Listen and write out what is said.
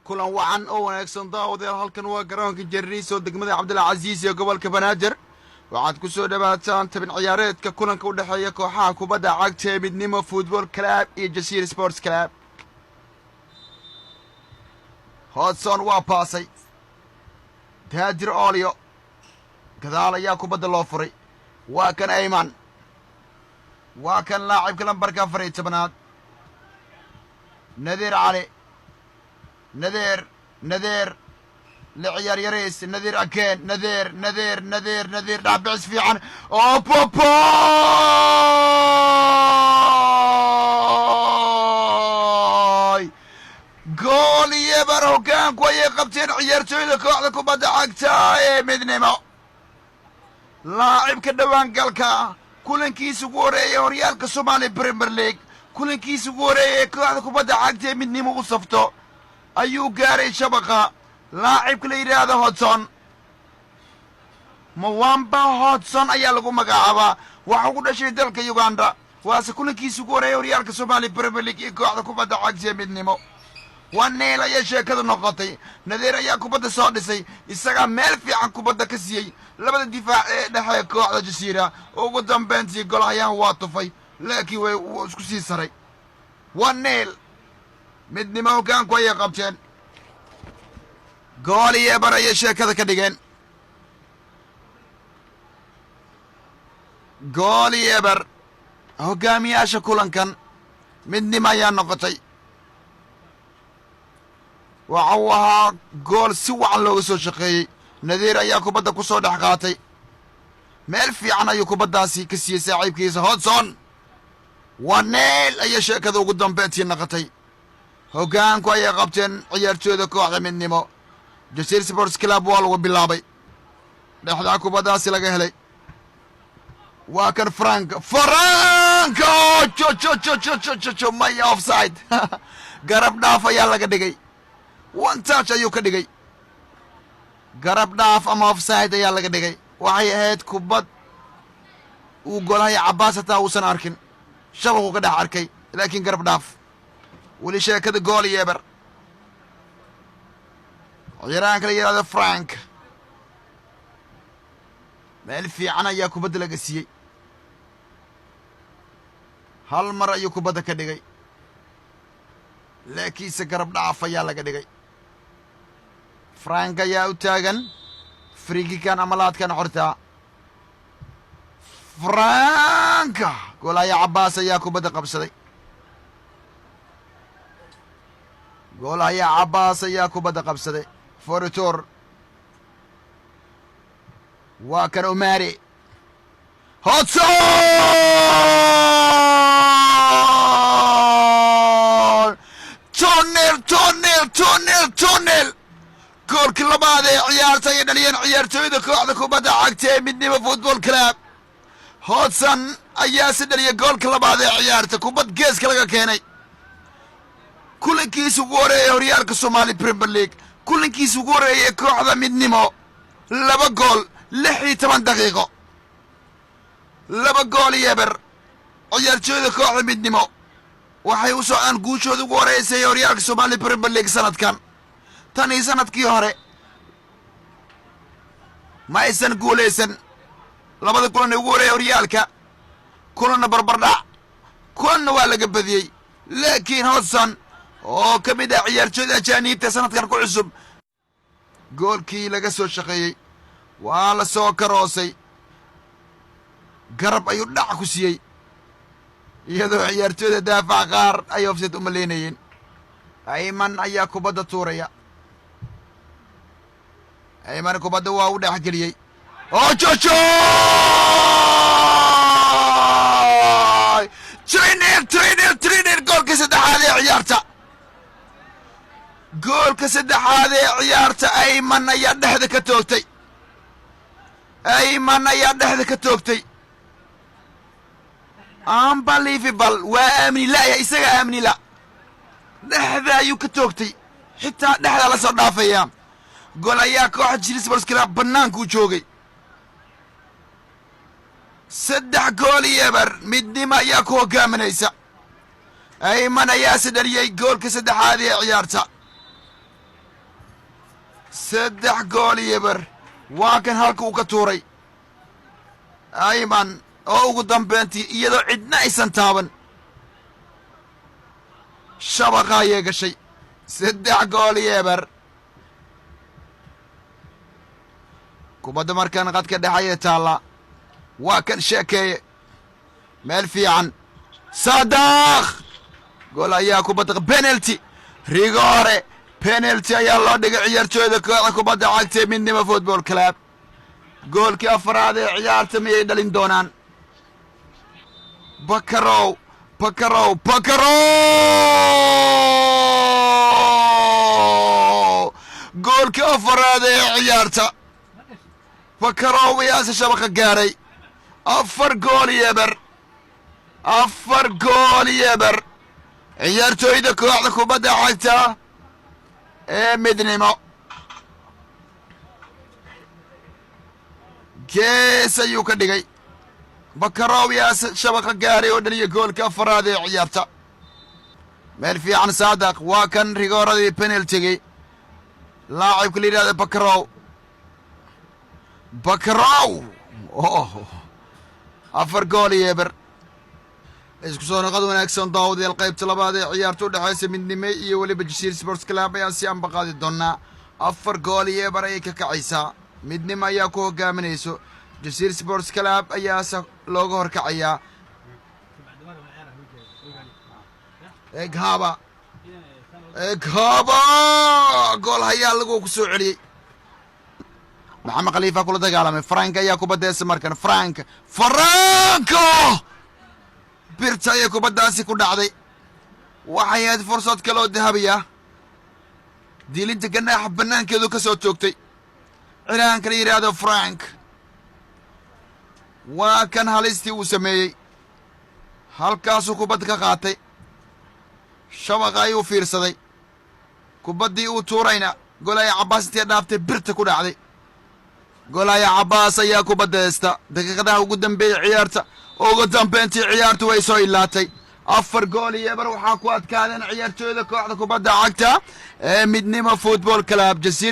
Kulan wacan oo wanaagsan, daawadayaal. Halkan waa garoonka Jariiso, degmada Cabdilcasiis ee gobolka Banaadir. Waxaad ku soo dhawaataan tabin ciyaareedka kulanka u dhexeeya kooxaha kubadda cagta ee Midnimo Football Club iyo Jasiira Sports Club. Hodson waa baasay. Daadir Olio gadaal ayaa kubadda loo furay. Waa kan Ayman, waa kan laacibka lambarka 14aad, Nadiir Cali Nadeer. Nadeer la ciyaar yarays. Nadiir again. Nadeer, Nadeer, Nadeer, Nadeer, dhacbicis fiican oo popoy! Gool iyo bar! Hoggaanku ayay qabteen ciyaartooyda kooxda kubadda cagta ee Midnimo. Laacibka dhowaan galka, kulankiisa ugu horeeyay horyaalka Soomaaliya Premier League, kulankiisa ugu horeeyay kooxda kubadda cagta ee Midnimo u safto, ayuu gaaray shabaqa, laacibka la yidhaahdo Hodson. Mwamba Hodson ayaa lagu magacaabaa. Waxa ugu dhashay dalka Uganda, waase kulankiisa ugu horeeyay horyaalka Soomaaliya Premier League iyo kooxda kubadda cagta ee Midnimo. 1-0 ayay sheekadu noqotay. Nadeer ayaa kubadda soo dhisay, isagaa meel fiican kubadda ka siiyey labada difaac ee dhexe kooxda Jasiira. Ugu dambeyntii golhayahan waa tufay, laakiin way wuu isku sii saray. 1-0, Midnimo hoggaanku ayay qabteen. Gool iyo ebar ayay sheekada ka dhigeen. Gool iyo eber, hogaamiyaasha kulankan Midnimo ayaa noqotay. Waxa uu ahaa gool si wacan looga soo shaqeeyey. Nadiir ayaa kubadda ku soo dhex qaatay, meel fiican ayuu kubaddaasi ka siiyey saaxiibkiisa Hodson. 1-0 ayay sheekada ugu dambeyntii noqotay. Hoggaanku ayay qabteen ciyaartooyda kooxda Midnimo. Jasiir Sports Club waa lagu bilaabay. Dhexdaa kubaddaasi laga helay. Waa kan Frank. Frank jo maya, offside, garab dhaaf ayaa laga dhigay. One touch ayuu ka dhigay. Garab dhaaf ama offside ayaa laga dhigay. Waxay ahayd kubad uu golahaya Cabbaas hataa uusan arkin, shabaquu ka dhex arkay, laakiin garab dhaaf. Weli sheekada gool iyo eber. Ciyaarahanka la yidhahdo Frank, meel fiican ayaa kubadda laga siiyey. Hal mar ayuu kubadda ka dhigay, laakiinse garab dhaaf ayaa laga dhigay. Frank ayaa u taagan free kick-kan ama laadkan xortaa. Franka, goolaya Cabbaas ayaa kubadda qabsaday. Goolaya Cabbaas ayaa kubadda qabsaday. Foritor, waa kan Umari Hodson! 2-0, 2-0, 2-0, 2-0! Goolkii labaad ee ciyaarta ayay dhaliyeen ciyaartooyda kooxda kubadda cagta ee Midnimo Football Club. Hodson ayaa si dhaliyay goolka labaad ee ciyaarta, kubad geeska laga keenay. Kulankiisa ugu horeeyay horyaalka Soomaali Premier League, kulankiisa ugu horreeyay kooxda Midnimo, laba gool 16 daqiiqo. 2-0, ciyaartooyda kooxda Midnimo waxay u socdaan guushooda ugu horeysay horyaalka Soomaali Premier League sanadkan. Tan iyo sanadkii hore ma aysan guulaysan. Labada kulan ee ugu horreeya horyaalka, kulanna barbardhac, kulanna waa laga badiyey. Laakiin Hodson oo ka mid ah ciyaartooyda ajaaniibta sanadkan ku cusub, goolkii laga soo shaqeeyey, waa la soo karoosay, garab ayuu dhac ku siiyey, iyadoo ciyaartooyda daafac qaar ay offside u malaynayeen. Ayman ayaa kubadda tuuraya. Ayman kubadda waa u dhex geliyey. Oo jojo! 3-0, 3-0, 3-0! Goolka saddexaad ee ciyaarta, goolka saddexaad ee ciyaarta, Ayman ayaa dhexda ka toogtay. Ayman ayaa dhexda ka toogtay. Unbelievable! Waa aamini la'ya, isaga aamini la. Dhexda ayuu ka toogtay, xitaa dhexda la soo dhaafaya. Gool ayaa kooxda Jasiira Sports Club bannaankuu joogay. 3-0, Midnimo ayaa ku hogaaminaysa. Ayman ayaa se dhaliyey goolka saddexaad ee ciyaarta. 3-0. Waa kan halka uu ka tuuray Ayman oo ugu dambeyntii, iyadoo cidna aysan taaban, shabaqa ayay gashay. 3-0. Kubadda markaan qadka dhexayee taalla. Waa kan sheekeeye, meel fiican, Saadaaq, gool ayaa kubadda. Penalty, rigoore penalty ayaa loo dhigay ciyaartooyda kooxda kubadda cagta ee Midnimo Football Club. Goolkii afaraad ee ciyaarta miyay dhalin doonaan? Bakarow, Bakarow, Bakarow! Goolkii afaraad ee ciyaarta, Bakarow ayaase shabaqa gaaray. 4-0, 4-0 ciyaartooyda kooxda kubadda cagta ee Midnimo. Gees ayuu ka dhigay. Bakarow yaase shabaqa gaaray oo dhaliya goolka afaraad ee ciyaarta. Meel fiican, Saadaq. Waa kan rigooradii penaltigii, laacibka la yidhahda Bakarow. Bakarow, oh, 4-0. Isku soo noqod wanaagsan, daawadayaal. Qaybta labaad ee ciyaarta u dhexaysa Midnimo iyo weliba Jasiir Sports Club ayaan si anba qaadi doonaa. 4-0 ayay ka kacaysaa. Midnimo ayaa ku hogaaminayso, Jasiir Sports Club ayaase looga horkacayaa. Eghaba, Eghaba, gool hayaa lagu ku soo celiyey. Maxamed Khaliifa kula dagaalamay. Frank ayaa kubaddeesa markan. Frank, Franco, birta ayay kubaddaasi ku dhacday. Waxay ahayd fursad kale oo dahabiya. Diilinta ganaaxa bannaankeedu ka soo toogtay cilaanka la yidhaahdo Frank. Waa kan halistii uu sameeyey. Halkaasuu kubadda ka qaatay, shabaqa ayuu fiirsaday. Kubaddii uu tuurayna golaya Cabbaas intee dhaaftay birta ku dhacday. Golaya Cabbaas ayaa kubadda heysta daqiiqadaha ugu dambeeyey ciyaarta. Ugu dambeyntii ciyaartu way soo ilaatay. 4-0 waxaa ku adkaadeen ciyaartooyda kooxda kubadda cagta ee Midnimo Football Club Jasiir.